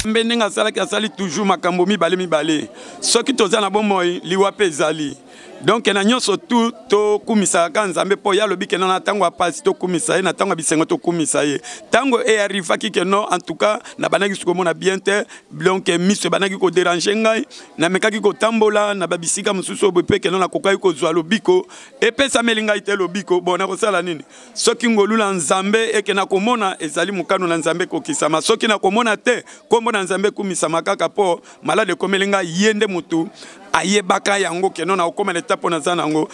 Mbe ndenge asalaki, asali toujours makambo mibale mibale. Soki toza na bomoi, liwa mpe ezali. Donc na nyonso tu tokumisaka kaka Nzambe, mpo ye alobi keno na ntango ya pasi tokumisa ye, na ntango ya bisengo tokumisa ye. Ntango earrivaki keno, en tout cas nabandaki soki komona bien te, donc miso ebandaki koderange ngai, namekaki kotambola na babisika mosusu oyo mpe keno nakokaki kozwa lobiko, epesameli ngai te lobiko. Bon, nakosala nini soki ngolu na Nzambe eke nakomona? Ezali mokano na Nzambe ekokisama. Soki nakomona te, nkombo na Nzambe ekumisama kaka, mpo malade ekomeli ngai, ye nde motu ayebaka yango keno na okoma na etape naza nango.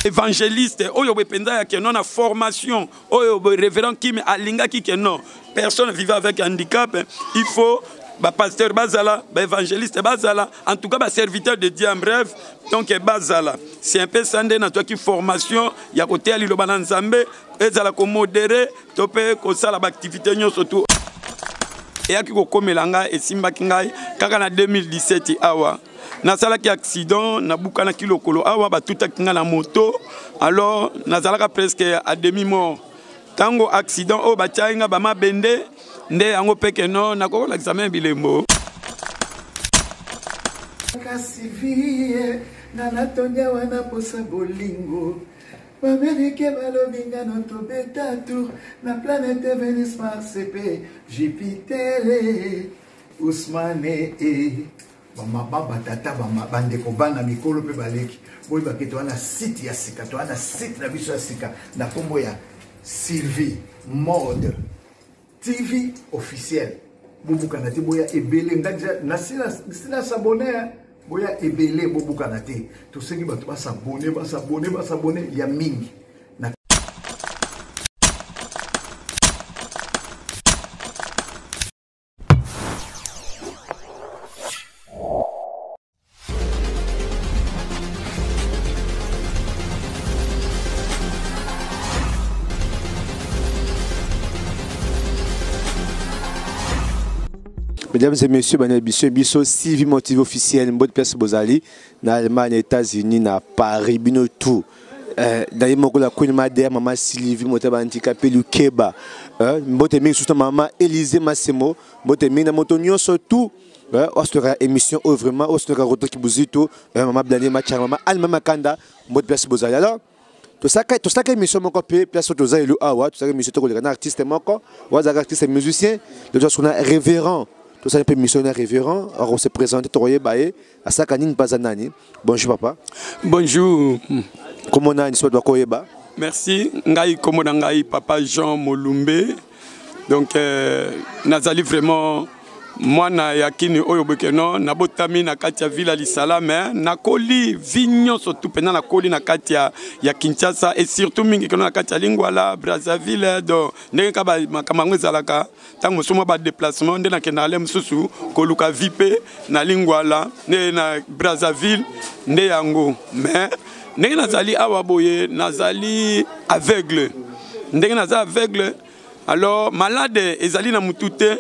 Évangéliste oyo boye mpenza ya keno na formation oyo boye révérend Kim alingaki keno personne vivant avec handicap, il faut bapasteur bazala, baévangéliste bazala, en tout cas baserviteur de Dieu en bref, donc bazala. C'est un peu ça nde nazwaki formation ya koteya liloba na Nzambe, ezala komodere to mpe kosala baaktivité nyonso tu. Eyaki kokomela ngai, esimbaki ngai kaka na 2017 awa. Nasalaki accident, nabukanaki lokolo awa, batutaki ngai na moto. Alors nazalaka presque à demi mort ntango accident oyo batiaki ngai bamabende. Nde yango mpe keno nakoki kolakisa me bilembo. Kasi vie nga natondi awa na posa bolingo. Bamerike balobi nga no tobeta tour na planète Venus, Mars mpe Jupiter. Ousmane e bamama, batata, bandeko, bana, mikolo mpe baleki, boyebake toza na site ya sika, toza na site na biso ya sika na nkombo ya Sylvie Mode TV officiel. Bobukana te, boya ebele. Nga deja nasila s'abonner. Boya ebele, bobukana te. Tosengi bato basabone, basabone, basabone ya mingi. Na Mesdames et messieurs, bana biso biso Sylvie Motive officiel, mbote place bozali na Allemagne, États-Unis, na Paris, bino tout. Na ye moko la Queen Mother, mama Sylvie Motema Bandika pe Lukeba. Mbote mingi surtout mama Élysée Massimo, mbote mingi na moto nyonso tout. Osolaka émission oyo vraiment, osolaka Rodrigue Buzito, mama Blanie Machanga, mama Alma Makanda, mbote place bozali. Alors tosalaka émission moko mpe place oyo toza elu awa, tosalaka émission tokoleka na artiste moko oyo azalaka artiste musicien, toza na révérend. Tosali mpe émission na révérend, alors se présenter, tokoyeba ye asalaka nini mpe aza nani. Bonjour papa. Bonjour. Kombo nani so bato bakoyeba? Merci. Ngai kombo na ngai papa Jean Molumbe. Donc nazali vraiment mwana ya kini oyo bokeno, nabotami na kati ya ville ya Lisala, mais nakoli vie nyonso tu mpenza nakoli na kati ya Kinshasa, et surtout mingi keno na kati ya Lingwala, Brazzaville. Donc ndenge kaka makambo yango ezalaka, ntango mosusu mwa badéplacement nde nakendaka le mosusu koluka vie mpe na Lingwala nde na Brazzaville nde yango. Mais ndenge nazali awa boye, nazali aveugle. Ndenge naza aveugle, alors malade ezali na mutu te,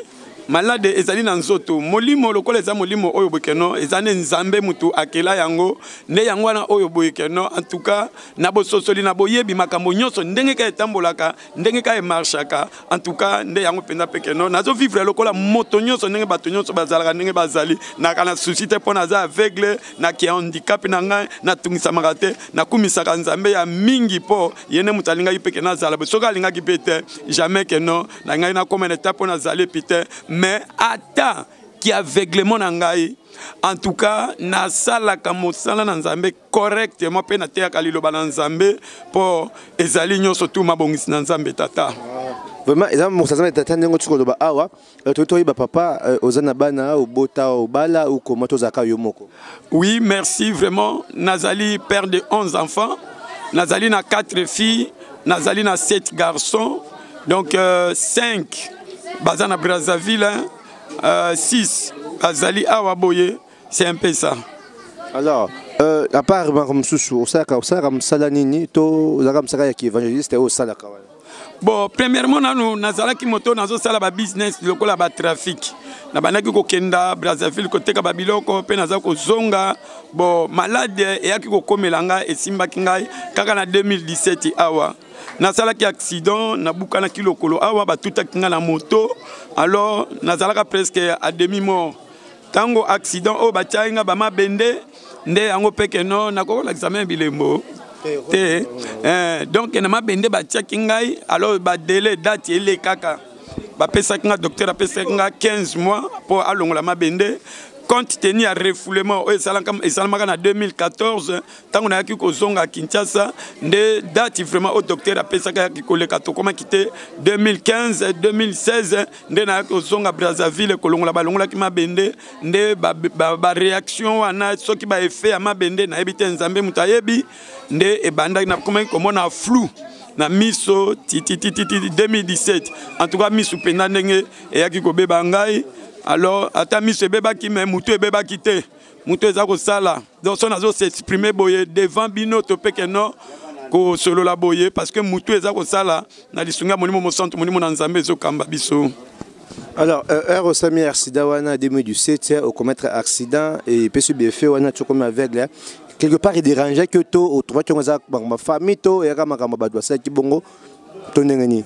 malade ezali na nzoto, molimo. Lokola eza molimo oyo boye keno eza nde Nzambe mutu akela yango, nde yango wana oyo boye keno en tout cas na bososoli, na boyebi makambo nyonso ndenge ka etambolaka, ndenge ka emarchaka. En tout cas nde yango mpenza mpe keno nazovivre lokola moto nyonso, ndenge bato nyonso bazalaka, ndenge bazali. Naka na souci te mpo naza aveugle, naki handicap na ngai natungisamaka te. Nakumisaka Nzambe ya mingi mpo ye nde moto alingaki mpe ke nazala boye. Soki alingaki mpe te, jamais keno na ngai nakóma na étape mpo nazali epi te. Mais ata ki aveuglement na ngai, en tout cas nasalaka mosala na Nzambe correctement mpe nateyaka liloba na Nzambe, mpo ezali nyonso tu mabongisi na Nzambe Tata. Vraiment eza mosala Nzambe Tata ndenge otika koloba awa. Toyeba papa, oza na bana, obota, obala ou comment, tozalaka yo moko? Oui, merci. Vraiment nazali père de 11 enfants. Nazali na 4 filles, nazali na 7 garçons. Donc 5 baza na Brazzaville, hein, 6 bazali awa boye. C'est un peu ça. Alors à part makambo mosusu, osalaka mosala nini to ozalaka mosala ya kiévangéliste oyo osalaka wana? Bon, premièrement nanu nazalaki moto nazosala babusiness lokola batrafic. Nabandaki kokenda Brazzaville koteka babiloko mpe naza kozonga. Bon, malade eyaki kokomela ngai, esimbaki ngai kaka na 2017 awa. Nasalaki accident, nabukanaki lokolo awa, batutaki nga na moto, alors nazalaka presque à demi mort. Ntango accident oyo batiaki nga bamabende nde yango mpe keno nakoki kolakisa meme bilembo te. Donc na mabende batiaki ngai, alors badele date elekaka, bapesaki nga, docteur apesaki nga 15 mois mpo alongola mabende, compte tenu ya refoulement oyo esalamaka na 2014. Ntango nayaki kozonga Kinshasa, nde date vraiment oyo docteur apesaki ayaki koleka, tokomaki te 2015, 2016 nde nayaki kozonga Brazzaville kolongola, balongolaki mabende. Nde baréaction ba, ba wana, soki baeffet ya mabende, nayebi te, Nzambe moto ayebi. Nde ebandaki, nakomaki komona flou na miso tititititi 2017. En tout cas, miso mpenza ndenge eyaki kobeba ngai, alors ata miso ebebaki, me motu ebebaki te, motu eza kosala. Donc so nazo s'exprimer boye devant bino, to mpe keno kosolola boye, parce que motu eza kosala na lisungi ya Molimo Mosantu, Molimo na Nzambe ezokamba biso. Alors, heure osami accident wana 2017, ocommettre accident et puis bienfait wana, tu comme aveugle quelque part, il dérangeait que to otrouvaki yango eza makambo famille to eyaka makambo bato basalaki bongo to ndenge nini?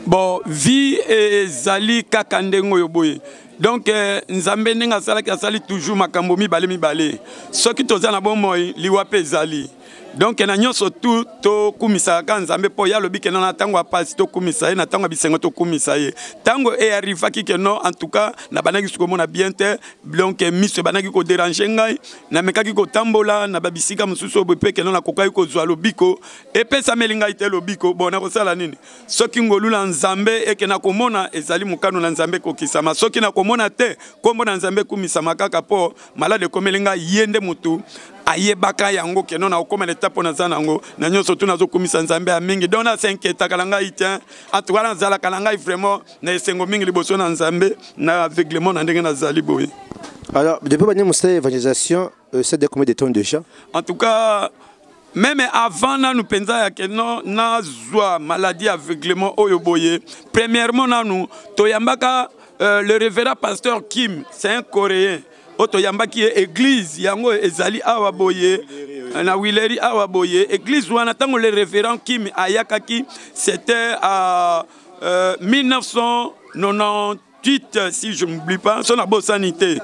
Bon, vie ezali kaka ndenge oyo boye. Donc Nzambe ndenge asalaki, asali toujours makambo mibale mibale. Soki toza na bomoi, liwa mpe ezali. Donc na nyonso tu tokumisaka kaka Nzambe, mpo ye alobi keno na ntango ya pasi tokumisa ye, na ntango ya bisengo tokumisa ye. Ntango earrivaki keno, en tout cas, nabandaki soki komona bien te, donc miso ebandaki kodéranger ngai, namekaki kotambola na babisika mosusu oyo boye mpe keno nakokaki kozwa lobiko, epesameli ngai te lobiko. Bon, nakosala nini? Soki ngolu na Nzambe eke nakomona, ezali mokano na Nzambe ekokisama. Soki nakomona te, nkombo na Nzambe ekumisama kaka, mpo malade ekomeli ngai, ye nde motu ayebaka yango keno na okóma na etape naza nango. Na nyonso tu nazokumisa Nzambe ya mingi. Donc nas'inquiétaka na ngai te, en tout cas nazalaka na ngai vraiment na esengo mingi liboso na Nzambe na aveuglement na ndenge nazali boye. Alors, depuis bani mosala évangélisation, c'est de combien de temps déjà? En tout cas, même avant nanu mpenza ya keno nazwa maladie aveuglement oyo boye, premièrement nanu toyambaka le révérend pasteur Kim, c'est un Coréen oyo toyambaki ye. Église yango ezali awa boye na Willery awa boye. Église wana, ntango le révérend Kim ayakaki, c'était à 1998 si je m'oublie pas, so nabosani te,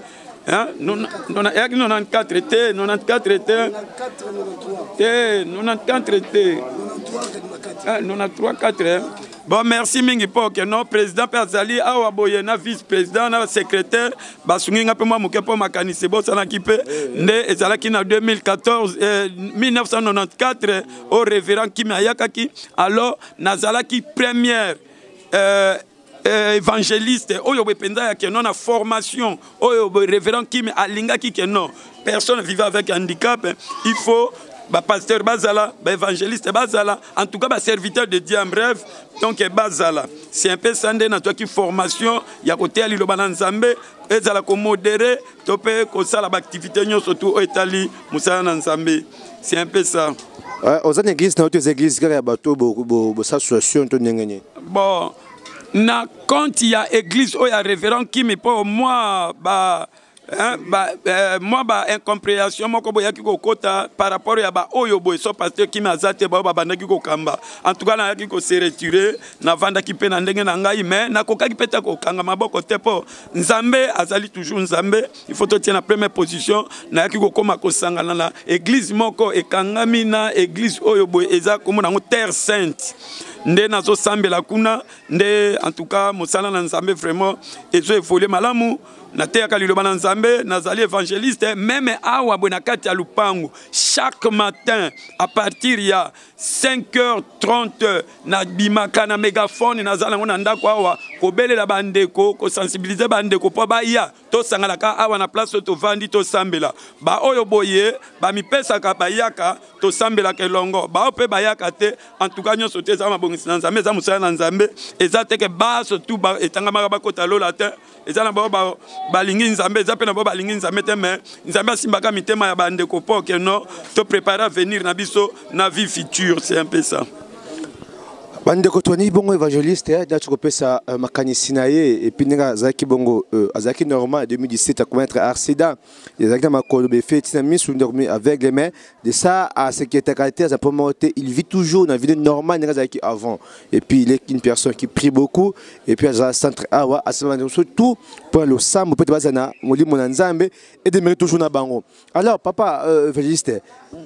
eyaki 94 te, 94 te, te 94 te, 93, 4. Bon, merci mingi mpo ke no président mpe azali awa boye na vice président na secrétaire, basungi nga mpe mwa moke mpo makanisi ebosanaki mpe. Nde ezalaki na 2014, 1994 oyo révérend Kimi ayakaki. Alors nazalaki première évangéliste oyo boye mpenza ya keno na formation oyo boye révérend Kimi alingaki keno personne vivant avec handicap, il faut bapasteur bazala, baévangéliste bazala, en tout cas baserviteur de Dieu en bref, donc bazala. C'est un peu ça nde nazwaki formation ya koteya liloba na Nzambe, ezala komodérer to mpe kosala baactivité nyonso tu oyo etali mosala na Nzambe. C'est un peu ça. Oza na église na yo to eza église kaka ya bato bosala association to ndenge nini? Bon, na compte ya église oyo ya révérend Kimi, mpo mwa ba hein, ba, mwa ba incompréhension moko boyaki kokota par rapport ya baoyo boye so pasteur Kimi aza te, baoyo babandaki kokamba. En tout cas, nayaki kose retirer, navandaki mpe na ndenge na ngai, mais nakokaki mpe te kokanga maboko te, mpo Nzambe azali toujours Nzambe, il faut totia na première position. Nayaki kokóma kosangana na église moko ekangami na église oyo boye, eza komona yango Terre Sainte. Nde nazosambela kuna. Nde en tout cas mosala na Nzambe vraiment ezo évoluer malamu. Nateyaka liloba na Nzambe, nazali évangéliste. Même awa boye na kati ya lupango, chaque matin à partir ya 5h30 nabimaka na mégaphone, naza nango na ndako awa, kobelela bandeko, kosensibiliser bandeko mpo baya tosanganaka awa na place oyo tovandi, tosambela. Baoyo boye bamipesaka bayaka, tosambelaka elongo. Bao mpe bayaka te, en tout cas nyonso te eza mabongisi na Nzambe, eza mosala na Nzambe. Eza teke baso tu etangamaka bakota lola te. Eza na bao balingi Nzambe, eza mpe na bao balingi Nzambe te, mais Nzambe asimbaka mitema ya bandeko mpo ke no toprépare avenir na biso na vie future. C'est un peu ça. Bandeko, toni bongo évangéliste dati kopesa makanisi na ye. Et puis ndenge azalaki bongo, azalaki normal, 2017 akomettre accident, ezalaki na makolo befe ntina misu, ndeko aveugle, mais de ça à ce qui était te, aza mpo moko te. Il vit toujours na vie normale ndenge azalaki avant. Et puis il est une personne qui prie beaucoup et puis azala centre awa, asala surtout mpo na losambo, mpo ete baza na molimo na Nzambe edemere toujours na bango. Alors papa évangéliste,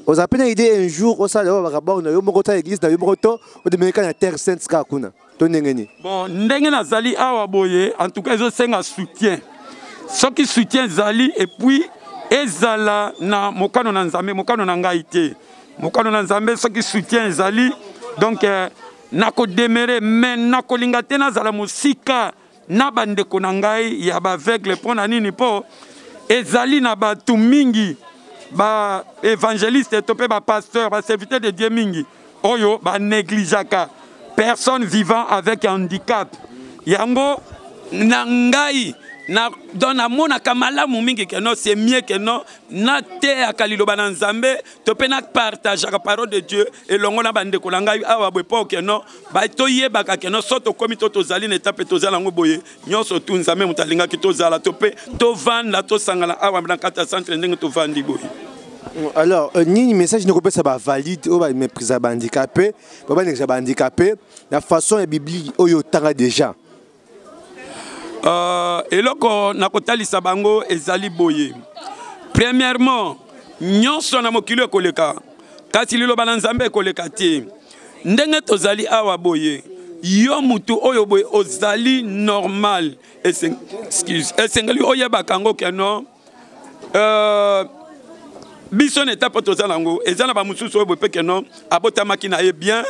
ozala mpe na idée un jour osala oyo bakabor na yo moko, ta église na yo moko, to odemere na Terre Sainte kaka kuna, to ndenge nini? Bon, ndenge nazali awa boye, en tout cas ezosenga soutien. Soki soutien ezali, et puis ezala na mokano na Nzambe, mokano na ngai te, mokano na Nzambe, soki soutien ezali, donc nakodemere. Mais nakolinga te nazala mosika na bandeko na ngai ya baaveugle. Mpo na nini? Mpo ezali na bato mingi, baévangéliste to mpe bapasteur, baserviteur de Dieu mingi oyo banégligeaka personne vivant avec handicap. Yango na ngai na, donc namonaka malamu mingi que non, c'est mieux que non, nateyaka liloba na Nzambe to mpe napartageaka parole de Dieu elongo na bandeko na ngai awa boye, mpo que non, toyebaka que non, so tokómi to tozali na etape tozala yango boye, nyonso tu Nzambe moto alingaki tozala to mpe tovanda, tosangana awa na kati ya centre ndenge tovandi boye. Alors nini message nakopesa bavalide oyo baméprise bahandicapé, babanekisa bahandicapé na façon ya Biblie oyo otanga déjà? Eloko nakotalisa bango ezali boye: premièrement, nyonso na mokili ekoleka, kasi liloba na Nzambe ekoleka te. Ndenge tozali awa boye, yo mutu oyo boye ozali normal, esengeli oyebaka yango que non, biso na etape toza nango, eza na bamosusu oyo boye mpe que non, abotamaki na ye bien,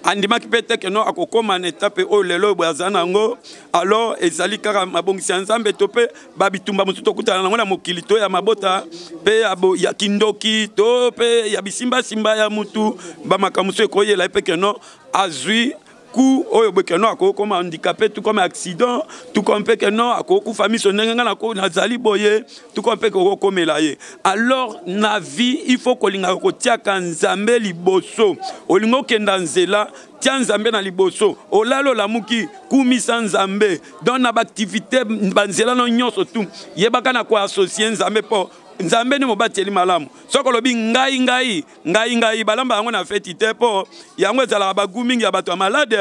andimaki mpe te que non, akokóma na etape oyo lelo oyo boye aza nango. Alors ezali kaka mabongisi ya Nzambe to mpe babitumba mosusu tokutana nango na mokili, to ya mabota mpe ya kindoki to mpe ya bisimbasimba ya mutu, bamakambo mosusu ekoyela ye mpe que non, azwi ku oyo boye que non, akokoma handicapé, tout comme accident, tout comme mpe que non, akokufa miso ndenge ngai nazali boye, tout comme mpe kokokomela ye. Alors na vie, il faut kolingaka kotiaka Nzambe liboso. Olingi okenda nzela, tia Nzambe na liboso. Olala, olamuki, kumisa Nzambe. Donc na baactivité, banzela no nyonso tu, yebaka na koassocie Nzambe, mpo Nzambe nde mobateli malamu. Soki olobi ngai, ngai, ngai, ngai, balamba yango na feti te, mpo yango ezalaka bagu mingi ya bato ya malade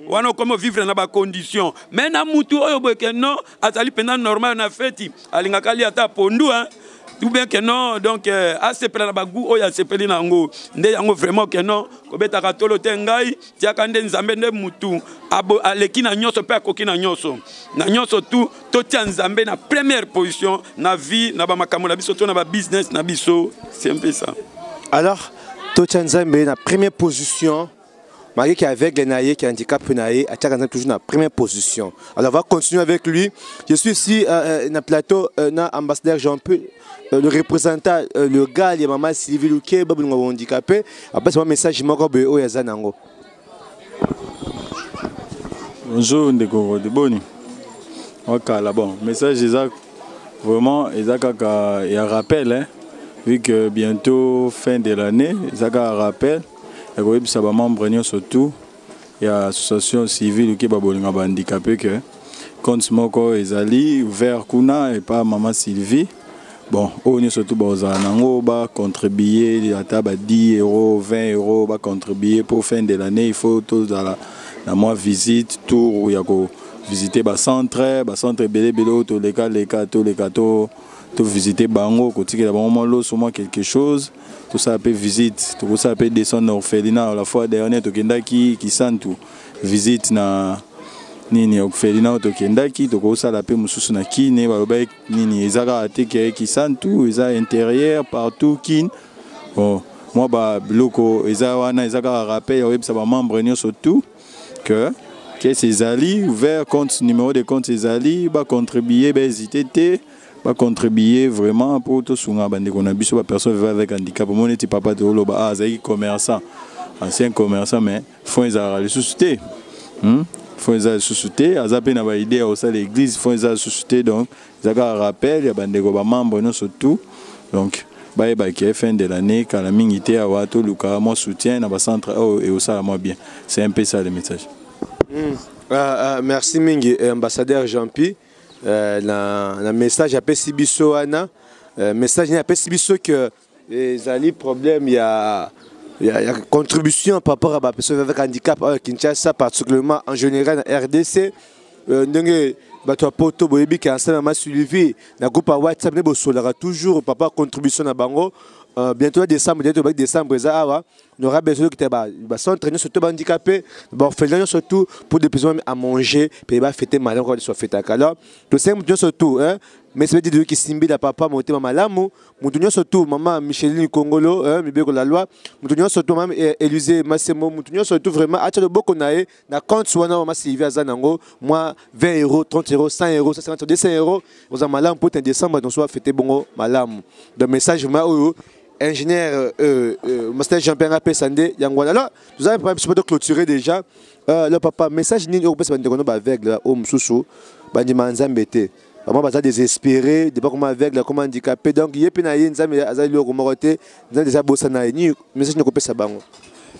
wana, okomi ovivre na bacondition. Mais na mutu oyo boye que non, azali mpenza normal, na feti alingaka alia ata pondu, hein? Ou bien que non, donc asepela na bagu oyo asepeli na yango nde yango. Vraiment que non, kobetaka tolo te, ngai tiaka nde Nzambe nde mutu aleki na nyonso mpe akoki na nyonso. Na nyonso tu, totia Nzambe na première position na vie, na bamakambo na biso to na babusiness na biso. C'est un peu ça. Alors totia Nzambe na première position. Malgré qu'il est aveugle na ye, qui handicap na ye, atiaka Nzambe toujours na première position. Alors on va continuer avec lui. Je suis ici na plateau na ambassadeur Jean-Paul, le représentant, le gars ya mama Sylvie Luke babulunga handicapé. Après c'est un message moko boye oyo aza nango. Bonjour ndeko Rode, boni wakala. Bon, message eza vraiment, eza kaka ya rappel, hein, vu que bientôt fin de l'année, eza kaka rappel ya koyebisa bamembre nyonso tout ya association civile oke babolinga bahandicapé que compte moko ezali ouvert kuna epa mama Sylvie. Bon, oyo nyonso tu bazala nango, bacontribue ata ba 10 euros, 20 euros, bacontribue pour fin de l'année. Il faut tozala na mwa visite, tour ya kovisite bacentre, bacentre ebele ebele oyo toleka leka, toleka to tovisite bango, kotikela bango mwa loso, mwa quelque chose. Tosala mpe visite, tokosala mpe descendre na orphelinat. La fois dernière tokendaki Kisantu, visite na nini, orphelinat oyo tokendaki. Tokosala mpe mosusu na Kine. Balobaki nini, eza kaka te ke Kisantu, eza intérieur partout Kine. Bon, mwa babiloko eza wana, eza kaka rappel ya koyebisa bamembre nyonso tout que caisse ezali ouvert, compte, numéro de compte ezali, bacontribue, bahésite te, bacontribue vraiment mpo tosunga bandeko na biso, bapersone vivant avec handicap. Omoni neti papa tooloba, ah, azalaki commerçant, ancien commerçant, mais fonds ezalaka lisusu te, Fonds eza lisusu te. Aza mpe na baidée ya kosala église, fonds eza lisusu te. Donc eza kaka rappel ya bandeko bamembre nyonso tout. Donc Bayeba ke fin de l'année kala mingi te awa toluka mwa soutien na bacentre oyo ekosala mwa bien. C'est un peu ça le message. Merci mingi ambassadeur Jean-Pi na message apesi biso wana, message nini apesi biso que ezali problème ya contribution par rapport à ba personnes avec handicap à Kinshasa, particulièrement en général na RDC. Ndenge bato ya poto boyebi ke ensemble mama Sylvie na groupe ya WhatsApp nde bosolaka toujours papa contribution na bango. Bientôt na décembre, bientôt ba décembre eza awa, on aura besoin de ba centre nyonso to bahandicapé, baorphelin nyonso tout pour des besoins à manger pe bafete malamu kaka biso bafetaka. Alors tosengi moto nyonso tout, hein, mais c'est dire kisimbi la papa motema malamu, moto nyonso tout, mama Micheline Kongolo, hein, mibeko la loi, moto nyonso tout, mama Élysée Masemo, moto nyonso tout vraiment atia loboko na ye na compte wana mama Sylvie aza nango, moi 20 euros, 30 euros, 100 euros, 150, 200 euros, oza malamu po te décembre donc soit fêter bongo malamu. Donc message vraiment oyo ingénieur master Jean-Pierre apesa nde yango wana. Alors nous avons biso de clôturer déjà. Le papa, message nini okopesa bandeko no baaveugle oyo mosusu bandima Nzambe te, vraiment baza désespéré de pas comment aveugle, comment handicapé, donc ye mpe na ye Nzambe aza eloko moko te, Nzambe eza bosana ye, nini message nini okopesa bango?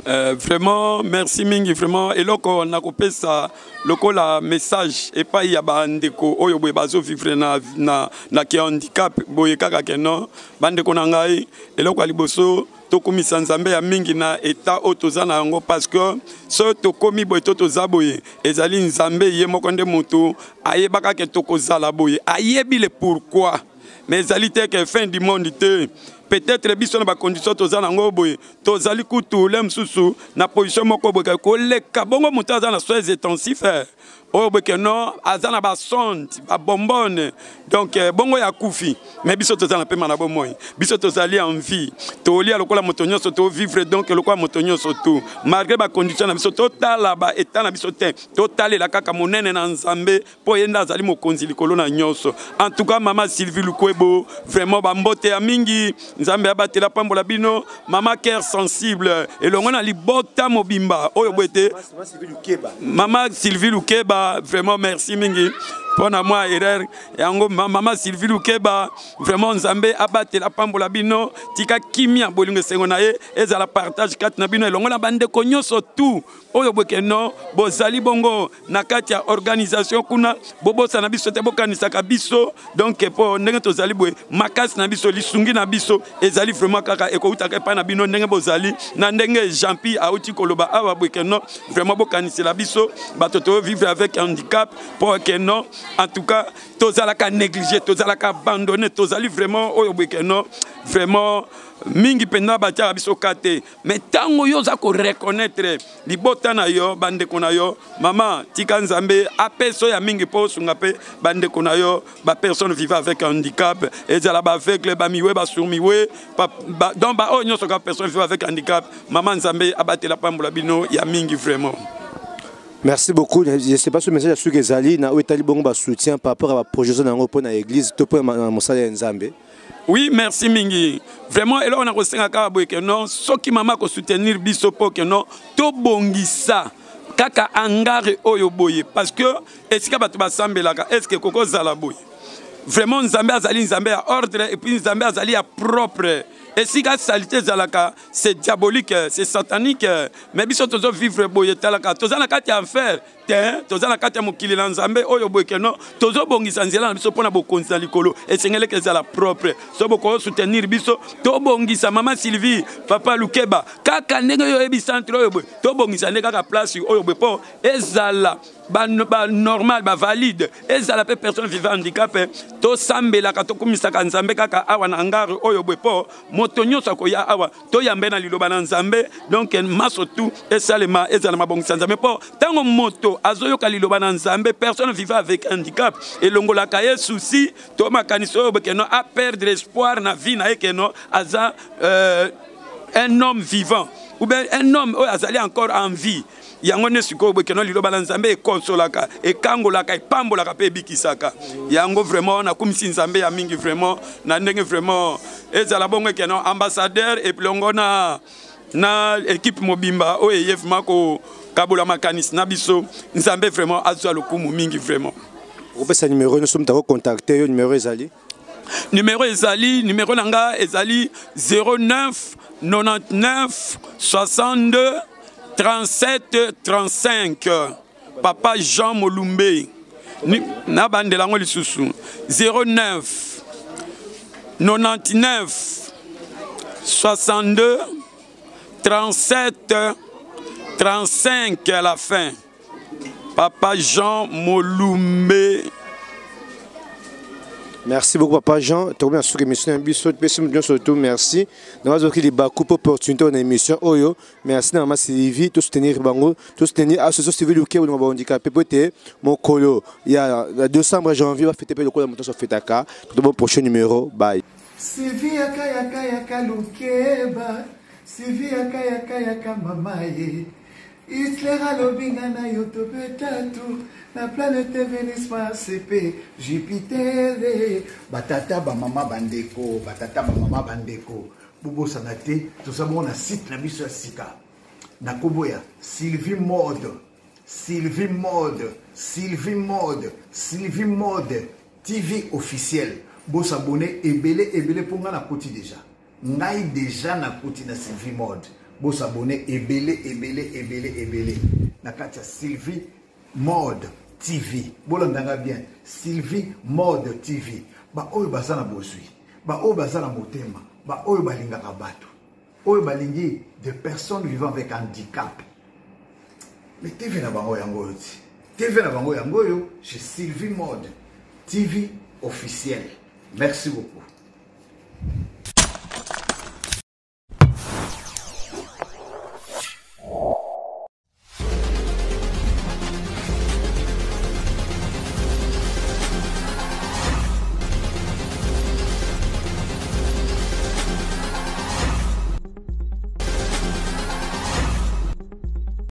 Vraiment merci mingi. Vraiment eloko nakopesa lokola message epai ya bandeko oyo boye bazovivre na ke handicap boye, kaka ke non, bandeko na ngai, eloko ya liboso, tokumisa Nzambe ya mingi na eta oyo toza na yango, parce que soki tokomi boye to toza boye, ezali Nzambe ye moko nde motu ayebaka ke tokozala boye, ayebi le pourquoi. Mais ezali te ke fin du monde te. Peut-être biso na bacondition toza nango boye, tozali kutu le mosusu na position moko boye koleka bongo moto aza na soins intensifs oyo boye ke non, aza na basonde, babombone, donc bongo ya kufi. Mais biso toza na pema na bomoi, biso tozali en vie, tolia lokola moto nyonso, tovivre donc lokola moto nyonso tu malgré bacondition na biso. Totala baétat na biso te, totalela kaka monene na Nzambe mpo ye nde azali mokonzi likolo na nyonso. En tout cas, mama Sylvie Lukwebo, vraiment bambote ya mingi, Nzambe abatela, pambola bino, mama cœur sensible elongo na libota mobimba oyo boye te. Mama Sylvie Lukeba, vraiment merci mingi mpo na mwa erreur yango. Mama Sylvie Lukeba, vraiment Nzambe abatela, pambola bino, tika kimia, bolingo, esengo na ye ezala partage kati na bino elongo na bandeko nyonso tout oyo boke no bozali bongo na kati ya organisation kuna. Bobosana biso te, bokanisaka biso. Donc mpo ndenge tozali boye, makasi na biso, lisungi na biso ezali vraiment kaka ekoutaka epai na bino, ndenge bozali na ndenge Jean-Pi auti koloba awa boye ke non, vraiment bokanisela biso bato vivre avec handicap, mpo ke non, en tout cas tozalaka négligé, tozalaka abandonné, tozali vraiment oyo boye ke non, vraiment mingi mpenza batiaka biso ka te. Mais ntango yo oza koreconnaître libota na yo, bandeko na yo, mama, tika Nzambe apesa ya mingi mpo osunga mpe bandeko na yo, bapersone vivant avec handicap, ezala baaveugle, bamuet, basourd-muet, donc baoyo nyonso kaka personne vivant avec handicap. Mama, Nzambe abatela, pambola bino ya mingi vraiment. Merci beaucoup. Je sais pas si message ya suki ezali na oyo etali bongo basoutien par rapport à baprojet oza nango mpo na église to mpo na mosala ya Nzambe. Oui, merci mingi. Vraiment eloko na kosenga kaka boye ke non, soki mama kosoutenir biso mpo ke non, tobongisa kaka hangar oyo boye, parce que esika bato basambelaka, est ce que kokozala boye? Vraiment Nzambe azali Nzambe ya ordre et puis Nzambe azali ya propre. Esika saleté ezalaka, c'est diabolique, c'est satanique. Mais biso tozovivre boye, etalaka toza na kati ya enfer te, toza na kati ya mokili na Nzambe oyo boye ke non, tozobongisa nzela na biso mpo na bokonzi na likolo, esengeleki ezala propre. So bokosoutenir biso, tobongisa, mama Sylvie, papa Lukeba, kaka ndenge oyo oyebi centre oyo boye, tobongisa nde kaka place oyo boye mpo ezala banormal, bavalide, ezala mpe personne vivant handicap, tosambelaka, tokumisaka Nzambe kaka awa na hangar oyo boye, mpo moto nyonso akoya awa toyambe na liloba na Nzambe. Donc maso tu esalema, ezala mabongisa Nzambe, mpo ntango moto azoyoka liloba na Nzambe, personne vivant avec handicap, elongolaka ye souci to makanisi oyo boye ke non, aperdre espoir na vie na ye, ke non, aza un homme vivant ou bien un homme oyo azali encore en vie. Yango nde sikoyo boye ke non, liloba na Nzambe ekonsolaka, ekangolaka, epambolaka mpe ebikisaka. Yango vraiment nakumisi Nzambe ya mingi vraiment na ndenge vraiment ezala bongo ke non, ambassadeur elongo na équipe mobimba oyo eye vraiment kokabola makanisi na biso, Nzambe vraiment azwa lokumu mingi vraiment. Okopesa numéro nyonso moto akocontacte yo, numéro ezali? Numéro ezali, numéro na nga ezali 09 99 62 37 35. Papa Jean Molumbe. Nabandela yango lisusu 09 99 62 37 35 à la fin. Papa Jean Molumbe. Merci beaucoup Papa Jean. Tokomi na suka émission na biso pesi moto nyonso tout merci. Na bazoki libaku mpo opportunité na émission oyo. Merci na mama Sylvie to soutenir bango, to soutenir association civile Luke bolingo ba handicapé po ete mokolo ya décembre janvier ba fêter pe lokola moto nyonso afetaka. Tout bon prochain numéro. Bye. Sylvie yaka yaka yaka lukeba Sylvie yaka yaka yaka mama ye Hitler alobi nga na yo tobeta tu na planète Venus Mars pe Jupiter batata bamama bandeko batata bamama bandeko bobosana te toza bongo na site na biso ya sika na nkombo ya Sylvie Mode Sylvie Mode Sylvie Mode Sylvie Mode TV officiel bosabone ebele ebele mpo nga nakoti deja Ngai deja na koti na Sylvie Mode. Bo s'abonner ebele ebele ebele ebele na kati ya Sylvie Mode TV. Bolanda nga bien. Sylvie Mode TV. Ba oyo baza na bozwi, ba oyo baza na motema, ba oyo balingaka bato, oyo balingi des personnes vivant avec handicap. Mais TV na bango yango oyo ti. TV na bango yango oyo chez Sylvie Mode TV officiel. Merci beaucoup.